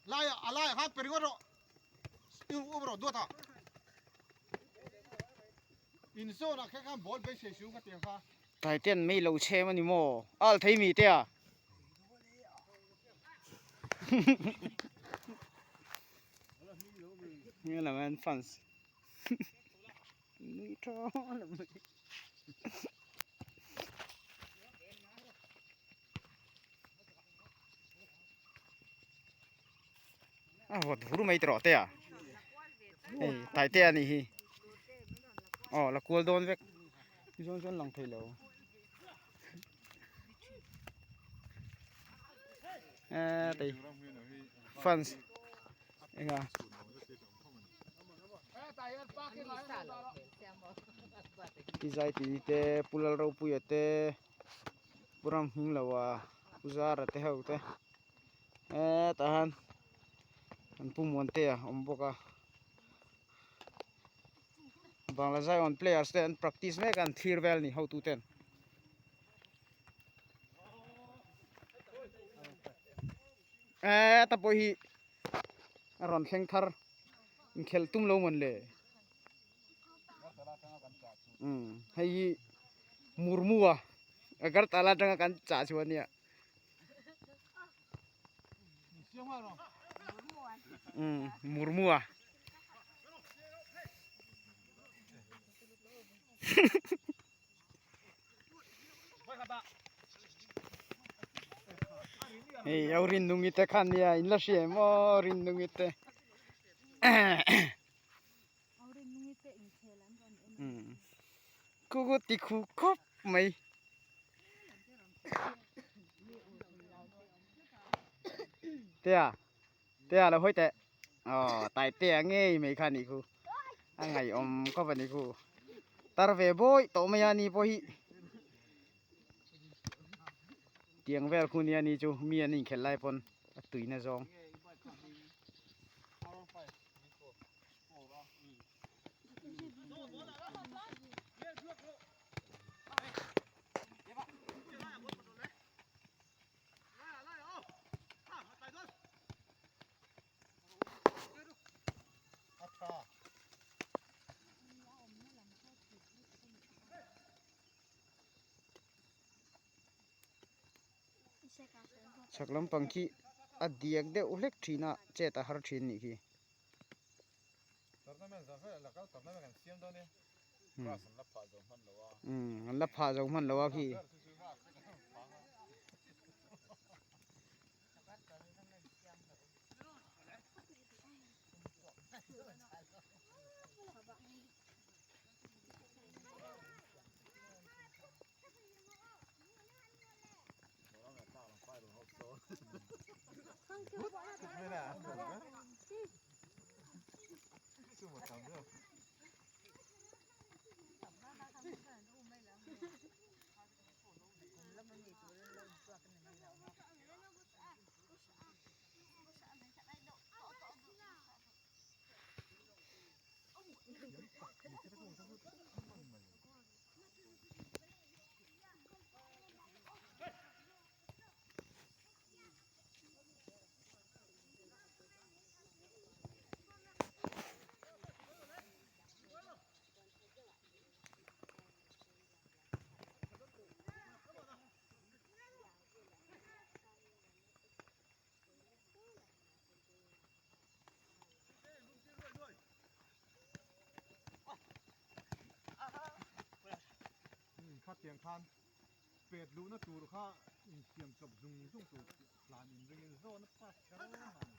Lai a lai khan pe ringawt rawh um rawh duat a in zawn ah kher khan ball beisei su ka ti ang kha. Tlai ten mei lo chhem a ni maw al thei mi te a. Nge lam an fans nui tha lam mai. A vawt vur mai tawh te a hei tai te a nih hi aw la kual dawn vek ti chuan chuan lang thei lo eee tei fans enga. Ti zai tih te Pu Lalropuia te. Pu Ramhmingloa Pu Zara te ho te hetah hian an Pu Muantea a awm bawk a Bangla Zion players te an practice mek a an thlir vel a ni hotu ten. Heta pawh hi a rawn thleng thar inkhelh tum lo mawn le umm hei hi murmua agartala atanga kan chah chu ania umm murmua. Hei au rin nungi te khan nia in la hria em aw rin nungi te khu khu ti khu khawp mai tia tia lo hawi teh aw tai tia ngei mai kha nih khu a ngaihawm khawp a ni khu tar ve bawih tawh mai a ni pawh hi tiang vel khu nia ni chu mi an inkhelh lai pawn a tuina zawng. Chhak lampang khi a diak deuh hlek thin a chet a har thin nih khi. Umm an la phah zo hman lo a khi. Khatiang khan pet luhna tur kha insiam chawp zung zung tur tlan inringin zawna pass kher ngai tur.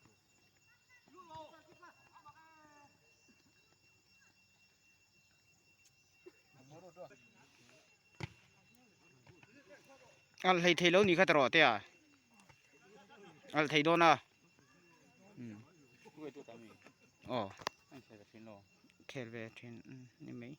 Alh hlei thei lo ni kha tawh te a alh thei dawn a aw khel ve thin ni mai.